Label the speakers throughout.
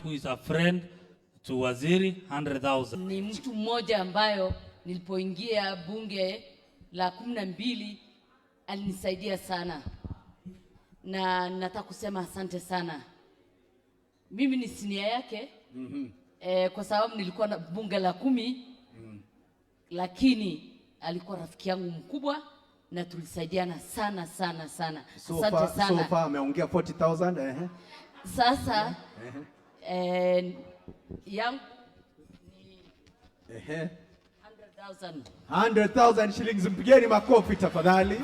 Speaker 1: who is a friend to Waziri, 100,000.
Speaker 2: Ni mtu mmoja ambayo nilipoingia bunge la 12 alinisaidia sana, na nataka kusema asante sana. Mimi ni senior yake kwa sababu nilikuwa na bunge la 10 lakini alikuwa rafiki yangu mkubwa na tulisaidiana sana sana sana.
Speaker 3: So
Speaker 2: Asante
Speaker 3: far,
Speaker 2: sana.
Speaker 3: so far ameongea 40,000.
Speaker 2: Sasa yangu 100,000.
Speaker 3: 100,000 shillings, mpigeni makofi tafadhali.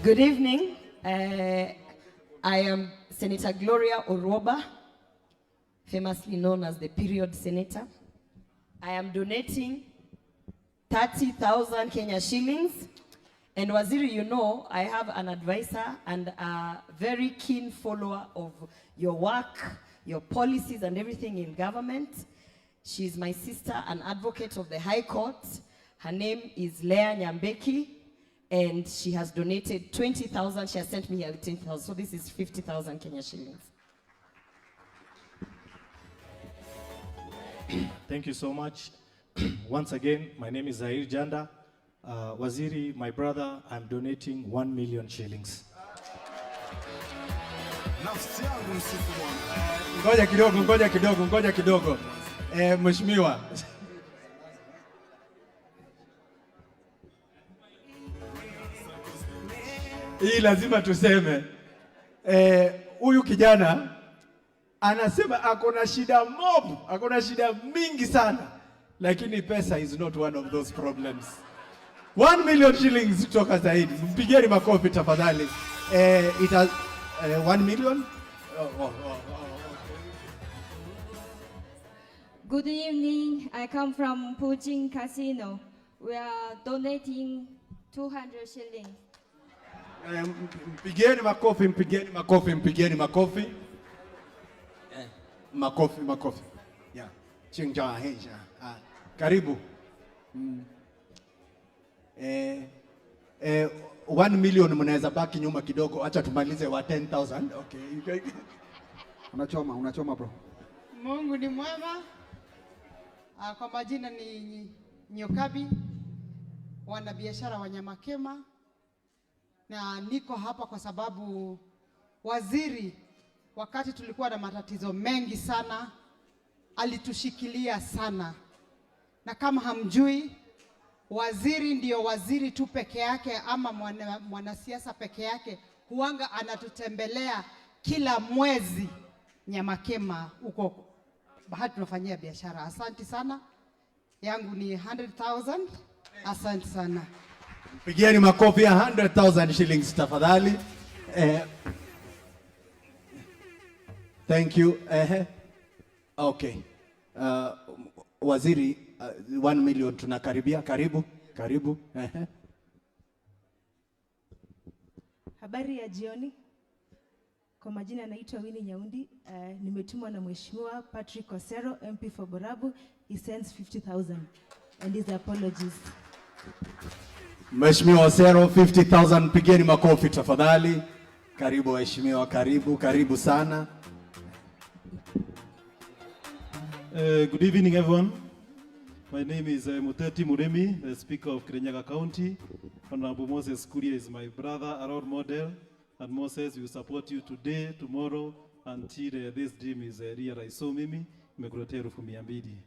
Speaker 4: Good evening. I am Senator Gloria Orwoba, famously known as the Period Senator. I am donating 30,000 Kenya shillings. And Waziri, you know, I have an advisor and a very keen follower of your work, your policies and everything in government. She's my sister, an advocate of the High Court. Her name is Leah Nyambeki, and she has donated 20,000. She has sent me here with 20,000. So this is 50,000 Kenya shillings.
Speaker 5: Thank you so much. Once again, my name is Zaheer Jhanda. Waziri, my brother, I'm donating 1 million shillings.
Speaker 3: Ngoja kidogo, ngoja kidogo, ngoja kidogo. Mheshimiwa. Hii lazima tuseme. Huyu kijana anasema ako na shida mob, ako na shida mingi sana, lakini pesa is not one of those problems. 1 million shillings kutoka Zaidi. Mpigeni makofi tafadhali. It has, 1 million? Oh.
Speaker 6: Good evening. I come from Pujin Casino. We are donating 200 shillings.
Speaker 3: Mpigeni makofi, mpigeni makofi, mpigeni makofi. Makofi, makofi. Yeah. Chinja heja. Karibu. 1 million mnaweza baki nyuma kidogo, acha tumalize wa 10,000. Okay.
Speaker 7: Unachoma, unachoma bro.
Speaker 8: Mungu ni mwema. Kwa majina ni Nyokabi, wanabiashara wa Nyamakema, na niko hapa kwa sababu waziri, wakati tulikuwa na matatizo mengi sana, alitushikilia sana. Na kama hamjui, waziri ndio waziri tu peke yake ama mwanasiasa peke yake huanga anatutembelea kila mwezi Nyamakema huko bahati tunafanyia biashara. Asante sana. Yangu ni 100,000. Asante sana.
Speaker 3: Pigieni makofi ya 100,000 shillings tafadhali. Thank you. Okay. Waziri, 1 million tunakaribia. Karibu, karibu.
Speaker 9: Habari ya jioni. Kwa majina naitwa Winnie Nyaundi. Nimetumwa na Mheshimiwa Patrick Osero, MP for Borabu. He sends 50,000 and his apologies.
Speaker 3: Mheshimiwa Osero 50,000, pigeni makofi tafadhali. Karibu waheshimiwa, karibu, karibu sana.
Speaker 10: Good evening everyone. My name is Muteti Muremi, the Speaker of Kirinyaga County. Honorable Moses Kuria is my brother, a role model. And Moses will support you today, tomorrow, until this dream is realized. So mimi, nimekuletea elfu mia mbili.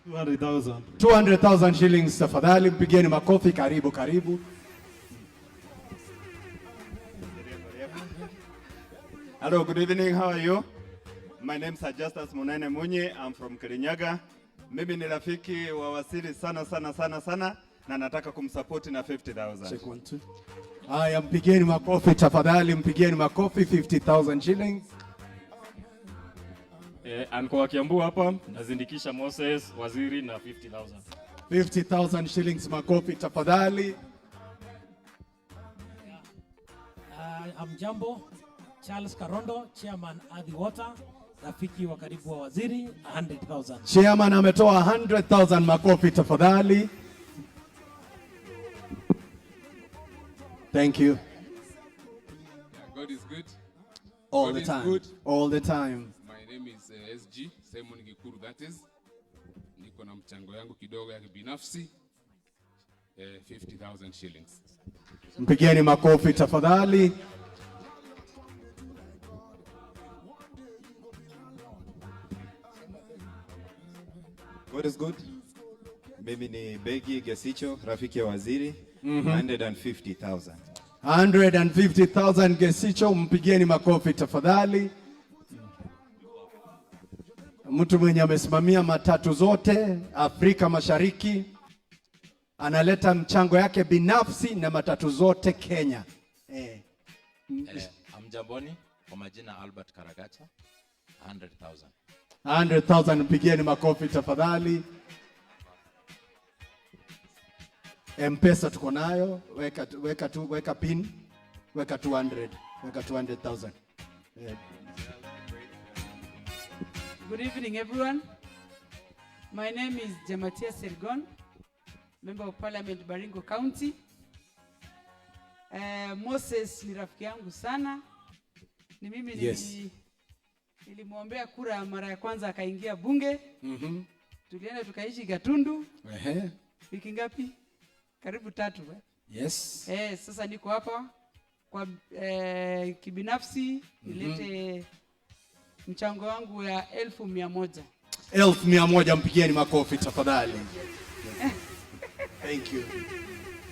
Speaker 10: 200,000.
Speaker 3: 200,000 shillings tafadhali, mpigieni makofi. Karibu, karibu.
Speaker 11: Hello, good evening, how are you? My name is Justus Munene Munyi, I'm from Kirinyaga. Mimi ni rafiki wa Wasili sana sana sana sana na nataka kumsupport na 50,000.
Speaker 3: Check 1 2. Haya, mpigieni makofi tafadhali, mpigieni makofi 50,000 shillings.
Speaker 12: Anko wa Kiambu hapa, nazindikisha Moses Waziri na 50,000.
Speaker 3: 50,000 shillings, makofi tafadhali.
Speaker 1: Amjambo, Charles Karondo, Chairman Athi Water, rafiki wa karibu wa Waziri, 100,000.
Speaker 3: Chairman ametoa 100,000, makofi tafadhali. Thank you.
Speaker 13: Yeah, God is good.
Speaker 3: All
Speaker 13: God
Speaker 3: the
Speaker 13: is
Speaker 3: time.
Speaker 13: good.
Speaker 3: All the time.
Speaker 13: My name is SG Simon Gikuru, that is. Niko na mchango yangu kidogo ya kibinafsi, 50,000 shillings.
Speaker 3: Mpigieni makofi tafadhali.
Speaker 14: God is good. Mimi ni Begi Gesicho, rafiki ya waziri. 150,000.
Speaker 3: 150,000 Gesicho, mpigieni makofi tafadhali. Mtu mwenye amesimamia matatu zote Afrika Mashariki analeta mchango yake binafsi na matatu zote Kenya.
Speaker 15: Hamjamboni, kwa majina Albert Karagacha, 100,000.
Speaker 3: 100,000, mpigieni makofi tafadhali. M-Pesa tuko nayo, weka weka tu, weka pin, weka 200, weka 200,000.
Speaker 16: Good evening, everyone. My name is Jamatia Sergon, Member of Parliament, Baringo County. Moses ni rafiki yangu sana. Ni mimi nilimwombea kura mara ya kwanza akaingia bunge. Tulienda tukaishi Gatundu. Wiki ngapi? Karibu 3. Eh?
Speaker 3: Yes.
Speaker 16: Sasa niko hapa kwa kibinafsi nilete mchango wangu ya 100,000.
Speaker 3: 100,000, mpigieni makofi tafadhali. Thank you.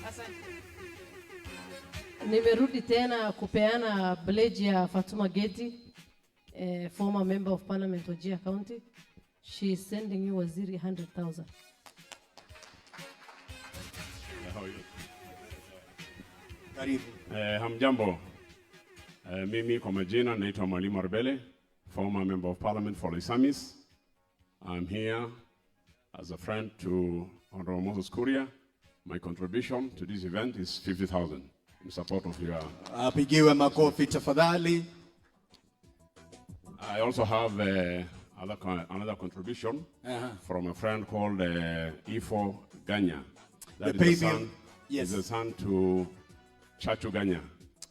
Speaker 16: Asante.
Speaker 17: Nimerudi tena kupeana pledge ya Fatuma Gedi, former member of parliament of Wajir County. She is sending you Waziri 100,000.
Speaker 18: How are you?
Speaker 3: Karibu.
Speaker 18: Hamjambo. Mimi kwa majina naitwa Mwalimu Arbele, former member of parliament for Laisamis. I'm here as a friend to Honorable Moses Kuria. My contribution to this event is 50,000 in support of your...
Speaker 3: Apigiwe makofi tafadhali.
Speaker 18: I also have another contribution from a friend called Ifo Ganya. That
Speaker 3: The
Speaker 18: is the
Speaker 3: pay bill.
Speaker 18: son,
Speaker 3: Yes.
Speaker 18: is the son to Chachu Ganya.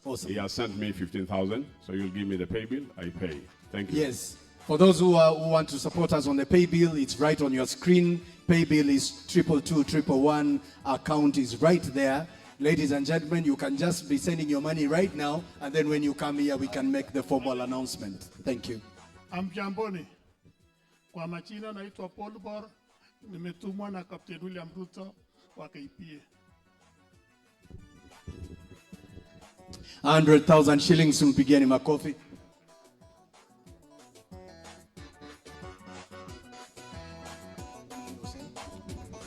Speaker 3: Awesome.
Speaker 18: He has sent me 15,000, so you'll give me the pay bill, I pay. Thank you.
Speaker 3: Yes. For those who want to support us on the pay bill, it's right on your screen. Pay bill is 222 111. Account is right there. Ladies and gentlemen, you can just be sending your money right now, and then when you come here, we can make the formal announcement. Thank you.
Speaker 19: Hamjamboni. Kwa majina naitwa Paul Bor, nimetumwa na Captain William Ruto wa KPA.
Speaker 3: 100,000 shillings, mpigieni makofi.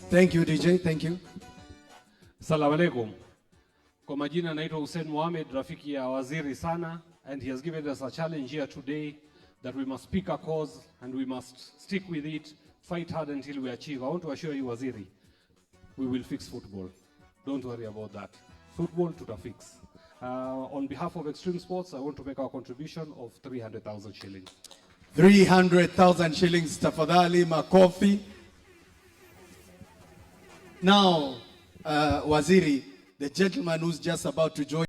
Speaker 3: Thank you, DJ. Thank you.
Speaker 20: Salaam alaikum. Kwa majina naitwa Hussein Mohamed, rafiki ya waziri sana, and he has given us a challenge here today that we must pick a cause and we must stick with it, fight hard until we achieve. I want to assure you, Waziri, we will fix football. Don't worry about that. Football tutafix. On behalf of Extreme Sports, I want to make our contribution of 300,000 shillings.
Speaker 3: 300,000 shillings, tafadhali, makofi. Now, Waziri, the gentleman who's just about to join